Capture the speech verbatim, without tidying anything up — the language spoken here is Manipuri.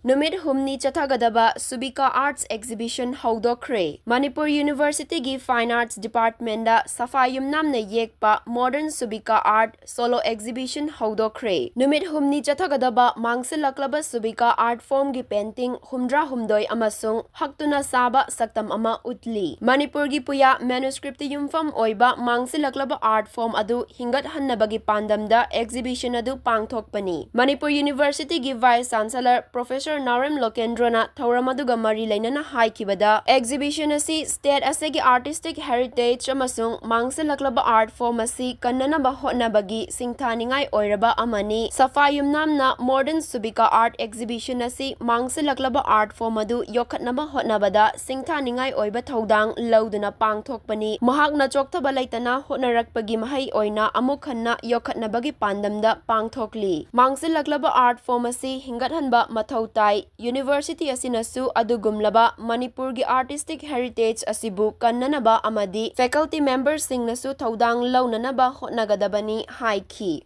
ꯅꯨꯃꯤꯠ ꯍꯨꯝꯅꯤ ꯆꯠꯊꯒꯗꯕ ꯁꯨꯕꯤꯀꯥ Arts Exhibition ꯍꯧꯗꯣꯛꯈ꯭ꯔꯦ꯫ ꯃꯅꯤꯄꯨꯔ University ꯒꯤ Fine Arts Department ꯇ ꯁꯐꯥ ꯌꯨꯝꯅꯥꯝꯅ ꯌꯦꯛꯄ Modern Subika Art Solo Exhibition ꯍꯧꯗꯣꯛꯈ꯭ꯔꯦ꯫ ꯅꯨꯃꯤꯠ ꯍꯨꯝꯅꯤ ꯆꯠꯊꯒꯗꯕ ꯃꯥꯡꯁꯤꯜꯂꯛꯂꯕ ꯁꯨꯕꯤꯀꯥ Art Form ꯒꯤ painting ꯍꯨꯝꯗ꯭ꯔꯥ ꯍꯨꯝꯗꯣꯏ ꯑꯃꯁꯨꯡ ꯍꯛꯇꯨꯅ ꯁꯥꯕ ꯁꯛꯇꯝ ꯑꯃ ꯎꯠꯂꯤ꯫ ꯃꯅꯤꯄꯨꯔꯒꯤ ꯄꯨꯌꯥ manuscript ꯇ ꯌꯨꯝꯐꯝ ꯑꯣꯏꯕ ꯃꯥꯡꯁꯤꯜꯂꯛꯂꯕ art form ꯑꯗꯨ ꯍꯤꯡꯒꯠꯍꯟꯅꯕꯒꯤ ꯄꯥꯟꯗꯝꯗ exhibition ꯑꯗꯨ ꯄꯥꯡꯊꯣꯛꯄꯅꯤ꯫ ꯃꯅꯤꯄꯨꯔ University ꯒꯤ Vice Chancellor Professor ꯅꯥꯎꯔꯦꯝ ꯂꯣꯀꯦꯟꯗ꯭ꯔꯣꯅ ꯊꯧꯔꯝ ꯑꯗꯨꯒ ꯃꯔꯤ ꯂꯩꯅꯅ ꯍꯥꯏꯈꯤꯕꯗ, exhibition ꯑꯁꯤ state ꯑꯁꯤꯒꯤ artistic heritage ꯑꯃꯁꯨꯡ ꯃꯥꯡꯁꯤꯜꯂꯛꯂꯕ art form ꯑꯁꯤ ꯀꯟꯅꯅꯕ ꯍꯣꯠꯅꯕꯒꯤ ꯁꯤꯡꯊꯥꯅꯤꯡꯉꯥꯏ ꯑꯣꯏꯔꯕ ꯑꯃꯅꯤ꯫ ꯁꯐꯥ ꯌꯨꯝꯅꯥꯝꯅ Modern Subika Art Exhibition ꯑꯁꯤ ꯃꯥꯡꯁꯤꯜꯂꯛꯂꯕ art form ꯑꯗꯨ ꯌꯣꯛꯈꯠꯅꯕ ꯍꯣꯠꯅꯕꯗ ꯁꯤꯡꯊꯥꯅꯤꯡꯉꯥꯏ ꯑꯣꯏꯕ ꯊꯧꯗꯥꯡ ꯂꯧꯗꯨꯅ ꯄꯥꯡꯊꯣꯛꯄꯅꯤ꯫ ꯃꯍꯥꯛꯅ ꯆꯣꯛꯊꯕ ꯂꯩꯇꯅ ꯍꯣꯠꯅꯔꯛꯄꯒꯤ ꯃꯍꯩ ꯑꯣꯏꯅ ꯑꯃꯨꯛ ꯍꯟꯅ ꯌꯣꯛꯈꯠꯅꯕꯒꯤ ꯄꯥꯟꯗꯝꯗ ꯄꯥꯡꯊꯣꯛꯂꯤ꯫ ꯃꯥꯡꯁꯤꯜꯂꯛꯂꯕ art form ꯑꯁꯤ ꯍꯤꯡꯒꯠꯍꯟꯕ ꯃꯊꯧ ꯇꯥꯏ꯫ University ꯑꯁꯤꯅꯁꯨ ꯑꯗꯨꯒꯨꯝꯂꯕ ꯃꯅꯤꯄꯨꯔꯒꯤ artistic heritage ꯑꯁꯤꯕꯨ ꯀꯟꯅꯅꯕ ꯑꯃꯗꯤ faculty member ꯁꯤꯡꯅꯁꯨ ꯊꯧꯗꯥꯡ ꯂꯧꯅꯅꯕ ꯍꯣꯠꯅꯒꯗꯕꯅꯤ ꯍꯥꯏꯈꯤ꯫